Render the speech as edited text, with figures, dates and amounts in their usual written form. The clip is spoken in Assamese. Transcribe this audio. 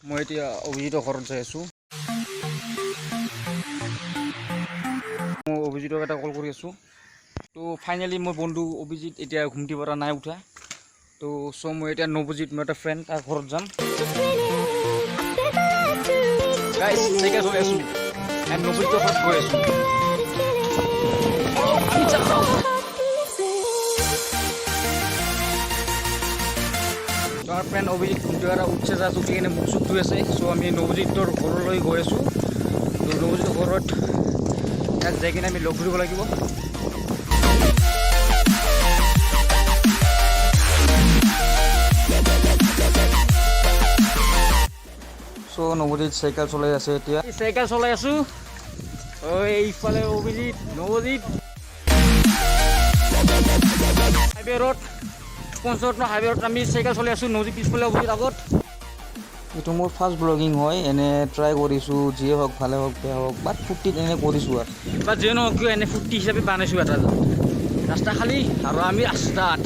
মই এতিয়া অভিজিতৰ ঘৰত যাই আছোঁ। মই অভিজিতক এটা কল কৰি আছোঁ। তো ফাইনেলি মোৰ বন্ধু অভিজিত এতিয়া ঘুমটিৰ পৰা নাই উঠা। তো চ' মই এতিয়া নৱজিত, মোৰ এটা ফ্ৰেণ্ড, তাৰ ঘৰত যাম। গাইজ, চাইকেল চলাই আছোঁ এণ্ড নৱজিতৰ ঘৰত গৈ আছোঁ। আমি যাওঁ। আমাৰ ফ্ৰেণ্ড অভিজিত ঘুমটিৰ পৰা উঠছে জাষ্ট, উঠি কিনে মুখ চুখ ধুই আছে। চ' আমি নৱজিতৰ ঘৰলৈ গৈ আছোঁ। তো নৱজিতৰ ঘৰত তাক যাই কিনে আমি লগ ধৰিব লাগিব। চ' নৱজিত চাইকেল চলাই আছে এতিয়া। চাইকেল চলাই আছোঁ। ঐ, এইফালে Abhijit, Nabajit. Highway road, Panchratna highway road, আমি চাইকেল চলাই আছোঁ। নৱজিত পিছফালে, অভিজিত আগত। এইটো মোৰ ফাৰ্ষ্ট ব্লগিং হয়। এনে ট্ৰাই কৰিছোঁ, যিয়ে হওক, ভালে হওক, বেয়া হওক, বাট ফূৰ্তিত এনে কৰিছোঁ আৰু। বা যিয়ে নহওক কিয়, এনে ফূৰ্তি হিচাপে বনাইছোঁ এটা। ৰাস্তা খালী আৰু আমি ৰাস্তাত।